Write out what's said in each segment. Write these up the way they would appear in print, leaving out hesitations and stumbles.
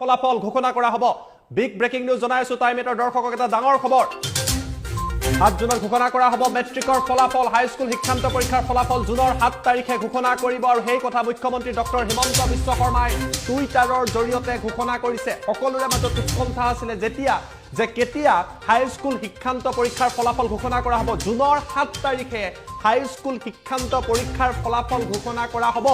ফলাফল ঘোষণা কৰা হ'ব। বিগ ব্ৰেকিং নিউজ জনাই আছো টাইম 8ৰ দৰ্শকক, এটা ডাঙৰ খবৰ। 7 জুনত ঘোষণা কৰা হ'ব মেট্ৰিকৰ ফলাফল। হাইস্কুল শিক্ষান্ত পৰীক্ষাৰ ফলাফল জুনৰ 7 তাৰিখে ঘোষণা কৰিব আৰু সেই কথা মুখ্যমন্ত্ৰী ডক্টৰ হিমন্ত বিশ্ব শৰ্মাই টুইটাৰৰ জৰিয়তে ঘোষণা কৰিছে। সকলোৰে মাজত উৎকণ্ঠা আছিলে যেতিয়া যে কেতিয়া হাইস্কুল শিক্ষান্ত পৰীক্ষাৰ ফলাফল ঘোষণা কৰা হ'ব। জুনৰ 7 তাৰিখে হাইস্কুল শিক্ষান্ত পৰীক্ষাৰ ফলাফল ঘোষণা কৰা হ'ব।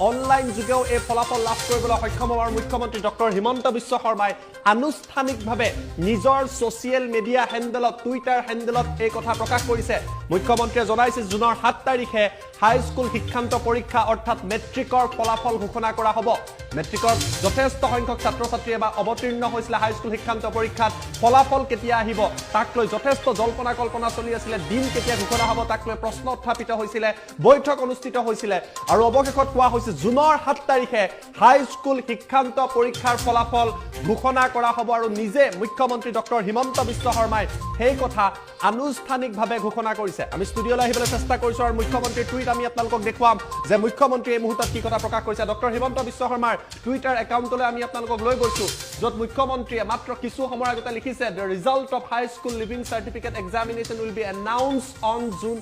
অনলাইন যোগেও এই ফলাফল লাভ কৰিবলৈ সক্ষম হ'ব আৰু মুখ্যমন্ত্ৰী ডক্টৰ হিমন্ত বিশ্ব শৰ্মাই আনুষ্ঠানিকভাৱে নিজৰ ছ'চিয়েল মিডিয়া হেণ্ডেলত, টুইটাৰ হেণ্ডেলত এই কথা প্ৰকাশ কৰিছে। মুখ্যমন্ত্ৰীয়ে জনাইছে, জুনৰ 7 তাৰিখে হাইস্কুল শিক্ষান্ত পৰীক্ষা অৰ্থাৎ মেট্ৰিকৰ ফলাফল ঘোষণা কৰা হ'ব। মেট্ৰিকৰ যথেষ্ট সংখ্যক ছাত্ৰ ছাত্ৰীয়ে বা অৱতীৰ্ণ হৈছিলে হাইস্কুল শিক্ষান্ত পৰীক্ষাত। ফলাফল কেতিয়া আহিব তাক লৈ যথেষ্ট জল্পনা কল্পনা চলি আছিলে। দিন কেতিয়া ঘোষণা হ'ব তাক লৈ প্ৰশ্ন উত্থাপিত হৈছিলে, বৈঠক অনুষ্ঠিত হৈছিলে আৰু অৱশেষত কোৱা হৈছে, জুনৰ 7 তাৰিখে হাইস্কুল শিক্ষান্ত পৰীক্ষাৰ ফলাফল ঘোষণা কৰা হ'ব আৰু নিজে মুখ্যমন্ত্ৰী ডক্টৰ হিমন্ত বিশ্ব শৰ্মাই সেই কথা আনুষ্ঠানিকভাৱে ঘোষণা কৰিছে। আমি ষ্টুডিঅ'লৈ আহিবলৈ চেষ্টা কৰিছোঁ আৰু মুখ্যমন্ত্ৰীৰ টুইট আমি আপোনালোকক দেখুৱাম যে মুখ্যমন্ত্ৰীয়ে এই মুহূৰ্তত কি কথা প্ৰকাশ কৰিছে। ডক্টৰ হিমন্ত বিশ্ব শৰ্মাৰ টুইটাৰ একাউণ্টলৈ আমি আপোনালোকক লৈ গৈছোঁ, য'ত মুখ্যমন্ত্ৰীয়ে মাত্ৰ কিছু সময়ৰ আগতে লিখিছে, "The result of High School Leaving Certificate examination will be announce on June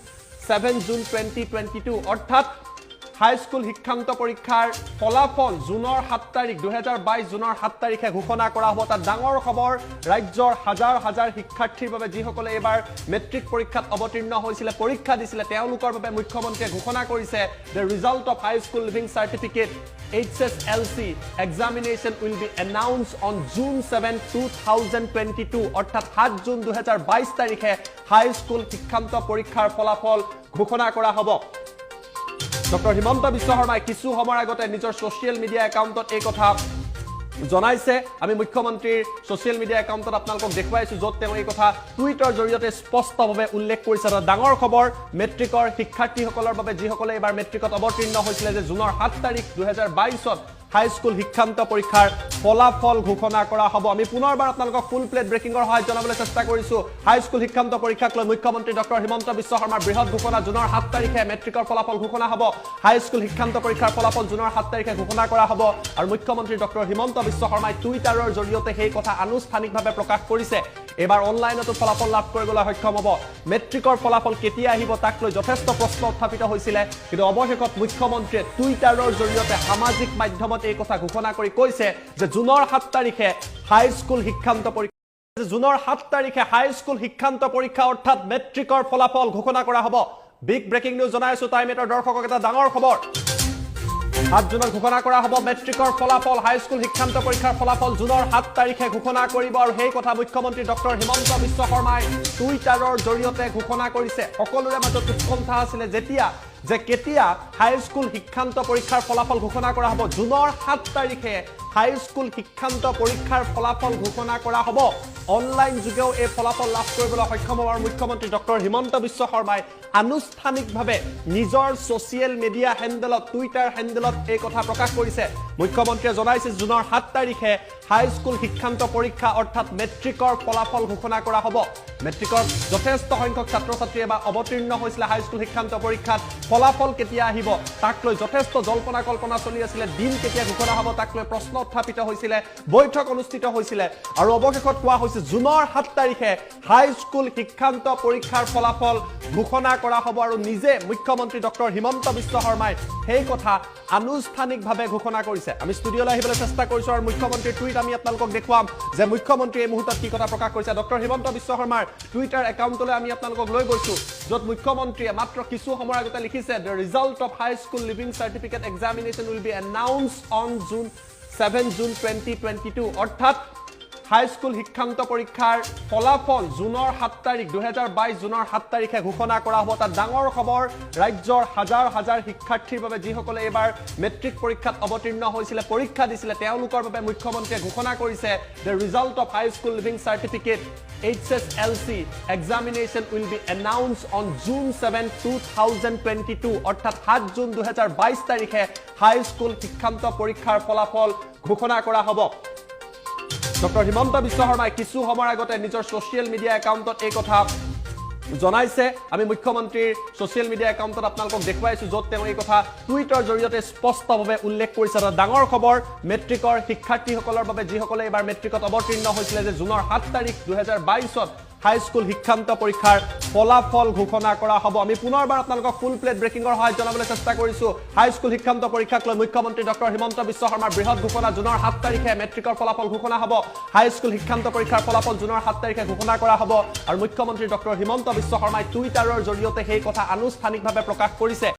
7 June 2022." অৰ্থাৎ হাইস্কুল শিক্ষান্ত পৰীক্ষাৰ ফলাফল জুনৰ 7 তাৰিখ, 2022 জুনৰ 7 তাৰিখে ঘোষণা কৰা হ'ব। তাত ডাঙৰ খবৰ ৰাজ্যৰ হাজাৰ হাজাৰ শিক্ষাৰ্থীৰ বাবে, যিসকলে এইবাৰ মেট্ৰিক পৰীক্ষাত অৱতীৰ্ণ হৈছিলে, পৰীক্ষা দিছিলে, তেওঁলোকৰ বাবে মুখ্যমন্ত্ৰীয়ে ঘোষণা কৰিছে, "The result of High School Leaving Certificate, HSLC examination will be announce on June 7, 2022." অৰ্থাৎ 7 জুন 2022 তাৰিখে হাইস্কুল শিক্ষান্ত পৰীক্ষাৰ ফলাফল ঘোষণা কৰা হ'ব। ডক্টৰ হিমন্ত বিশ্ব শৰ্মাই কিছু সময়ৰ আগতে নিজৰ ছ'চিয়েল মিডিয়া একাউণ্টত এই কথা জনাইছে। আমি মুখ্যমন্ত্ৰীৰ ছ'চিয়েল মিডিয়া একাউণ্টত আপোনালোকক দেখুৱাইছোঁ, য'ত তেওঁ এই কথা টুইটৰ জৰিয়তে স্পষ্টভাৱে উল্লেখ কৰিছে। এটা ডাঙৰ খবৰ মেট্ৰিকৰ শিক্ষাৰ্থীসকলৰ বাবে, যিসকলে এইবাৰ মেট্ৰিকত অৱতীৰ্ণ হৈছিলে, যে জুনৰ 7 তাৰিখ 2022ত হাইস্কুল শিক্ষান্ত পৰীক্ষাৰ ফলাফল ঘোষণা কৰা হ'ব। আমি পুনৰবাৰ আপোনালোকক ফুল প্লেট ব্ৰেকিঙৰ সহায়ত জনাবলৈ চেষ্টা কৰিছোঁ। হাইস্কুল শিক্ষান্ত পৰীক্ষাক লৈ মুখ্যমন্ত্ৰী ডক্টৰ হিমন্ত বিশ্ব শৰ্মাৰ বৃহৎ ঘোষণা। জুনৰ 7 তাৰিখে মেট্ৰিকৰ ফলাফল ঘোষণা হ'ব। হাইস্কুল শিক্ষান্ত পৰীক্ষাৰ ফলাফল জুনৰ 7 তাৰিখে ঘোষণা কৰা হ'ব আৰু মুখ্যমন্ত্ৰী ডক্টৰ হিমন্ত বিশ্ব শৰ্মাই টুইটাৰৰ জৰিয়তে সেই কথা আনুষ্ঠানিকভাৱে প্ৰকাশ কৰিছে। এইবাৰ অনলাইনতো ফলাফল লাভ কৰিবলৈ সক্ষম হ'ব। মেট্ৰিকৰ ফলাফল কেতিয়া আহিব তাক লৈ যথেষ্ট প্ৰশ্ন উত্থাপিত হৈছিলে। কিন্তু অৱশেষত মুখ্যমন্ত্ৰীয়ে টুইটাৰৰ জৰিয়তে, সামাজিক মাধ্যমত এই কথা ঘোষণা কৰি কৈছে যে জুনৰ 7 তাৰিখে হাইস্কুল শিক্ষান্ত পৰীক্ষা, জুনৰ 7 তাৰিখে হাইস্কুল শিক্ষান্ত পৰীক্ষা অৰ্থাৎ মেট্ৰিকৰ ফলাফল ঘোষণা কৰা হ'ব। বিগ ব্ৰেকিং নিউজ জনাই আছো টাইম 8ৰ দৰ্শকক, এটা ডাঙৰ খবৰ। 7 জুনত ঘোষণা কৰা হ'ব মেট্ৰিকৰ ফলাফল। হাইস্কুল শিক্ষান্ত পৰীক্ষাৰ ফলাফল জুনৰ 7 তাৰিখে ঘোষণা কৰিব আৰু সেই কথা মুখ্যমন্ত্ৰী ডক্টৰ হিমন্ত বিশ্ব শৰ্মাই টুইটাৰৰ জৰিয়তে ঘোষণা কৰিছে। সকলোৰে মাজত উৎকণ্ঠা আছিলে যেতিয়া যে কেতিয়া হাইস্কুল শিক্ষান্ত পৰীক্ষাৰ ফলাফল ঘোষণা কৰা হ'ব। জুনৰ 7 তাৰিখে হাইস্কুল শিক্ষান্ত পৰীক্ষাৰ ফলাফল ঘোষণা কৰা হ'ব। অনলাইন যোগেও এই ফলাফল লাভ কৰিবলৈ সক্ষম হ'ব আৰু মুখ্যমন্ত্ৰী ডক্টৰ হিমন্ত বিশ্ব শৰ্মাই আনুষ্ঠানিকভাৱে নিজৰ ছ'চিয়েল মিডিয়া হেণ্ডেলত, টুইটাৰ হেণ্ডেলত এই কথা প্ৰকাশ কৰিছে। মুখ্যমন্ত্ৰীয়ে জনাইছে, জুনৰ 7 তাৰিখে হাইস্কুল শিক্ষান্ত পৰীক্ষা অৰ্থাৎ মেট্ৰিকৰ ফলাফল ঘোষণা কৰা হ'ব। মেট্ৰিকৰ যথেষ্ট সংখ্যক ছাত্ৰ ছাত্ৰীয়ে বা অৱতীৰ্ণ হৈছিলে হাইস্কুল শিক্ষান্ত পৰীক্ষাত। ফলাফল কেতিয়া আহিব তাক লৈ যথেষ্ট জল্পনা কল্পনা চলি আছিলে। দিন কেতিয়া ঘোষণা হ'ব তাক লৈ প্ৰশ্ন উত্থাপিত হৈছিলে, বৈঠক অনুষ্ঠিত হৈছিলে আৰু অৱশেষত কোৱা হৈছে, জুনৰ 7 তাৰিখে হাইস্কুল শিক্ষান্ত পৰীক্ষাৰ ফলাফল ঘোষণা কৰা হ'ব আৰু নিজে মুখ্যমন্ত্ৰী ডক্টৰ হিমন্ত বিশ্ব শৰ্মাই সেই কথা আনুষ্ঠানিকভাৱে ঘোষণা কৰিছে। আমি ষ্টুডিঅ'লৈ আহিবলৈ চেষ্টা কৰিছোঁ আৰু মুখ্যমন্ত্ৰীৰ টুইট আমি আপোনালোকক দেখুৱাম যে মুখ্যমন্ত্ৰীয়ে এই মুহূৰ্তত কি কথা প্ৰকাশ কৰিছে। ডক্টৰ হিমন্ত বিশ্ব শৰ্মাৰ টুইটাৰ একাউণ্টলৈ আমি আপোনালোকক লৈ গৈছোঁ, য'ত মুখ্যমন্ত্ৰীয়ে মাত্ৰ কিছু সময়ৰ আগতে লিখিছে, "The result of High School Leaving Certificate examination will be announce on June 7 June 2022." অৰ্থাৎ হাইস্কুল শিক্ষান্ত পৰীক্ষাৰ ফলাফল জুনৰ 7 তাৰিখ, 2022 জুনৰ 7 তাৰিখে ঘোষণা কৰা হ'ব। তাত ডাঙৰ খবৰ ৰাজ্যৰ হাজাৰ হাজাৰ শিক্ষাৰ্থীৰ বাবে, যিসকলে এইবাৰ মেট্ৰিক পৰীক্ষাত অৱতীৰ্ণ হৈছিলে, পৰীক্ষা দিছিলে, তেওঁলোকৰ বাবে মুখ্যমন্ত্ৰীয়ে ঘোষণা কৰিছে, "The result of High School Leaving Certificate, HSLC examination will be announce on June 7, 2022." অৰ্থাৎ 7 জুন 2022 তাৰিখে হাইস্কুল শিক্ষান্ত পৰীক্ষাৰ ফলাফল ঘোষণা কৰা হ'ব। ডক্টৰ হিমন্ত বিশ্ব শৰ্মাই কিছু সময়ৰ আগতে নিজৰ ছ'চিয়েল মিডিয়া একাউণ্টত এই কথা জনাইছে। আমি মুখ্যমন্ত্ৰীৰ ছ'চিয়েল মিডিয়া একাউণ্টত আপোনালোকক দেখুৱাইছোঁ, য'ত তেওঁ এই কথা টুইটৰ জৰিয়তে স্পষ্টভাৱে উল্লেখ কৰিছে। এটা ডাঙৰ খবৰ মেট্ৰিকৰ শিক্ষাৰ্থীসকলৰ বাবে, যিসকলে এইবাৰ মেট্ৰিকত অৱতীৰ্ণ হৈছিলে, যে জুনৰ 7 তাৰিখ 2022ত হাইস্কুল শিক্ষান্ত পৰীক্ষাৰ ফলাফল ঘোষণা কৰা হ'ব। আমি পুনৰবাৰ আপোনালোকক ফুল প্লেট ব্ৰেকিঙৰ সহায়ত জনাবলৈ চেষ্টা কৰিছো। হাইস্কুল শিক্ষান্ত পৰীক্ষাক লৈ মুখ্যমন্ত্ৰী ডক্টৰ হিমন্ত বিশ্ব শৰ্মাৰ বৃহৎ ঘোষণা। জুনৰ 7 তাৰিখে মেট্ৰিকৰ ফলাফল ঘোষণা হ'ব। হাইস্কুল শিক্ষান্ত পৰীক্ষাৰ ফলাফল জুনৰ 7 তাৰিখে ঘোষণা কৰা হ'ব আৰু মুখ্যমন্ত্ৰী ডক্টৰ হিমন্ত বিশ্ব শৰ্মাই টুইটাৰৰ জৰিয়তে সেই কথা আনুষ্ঠানিকভাৱে প্ৰকাশ কৰিছে।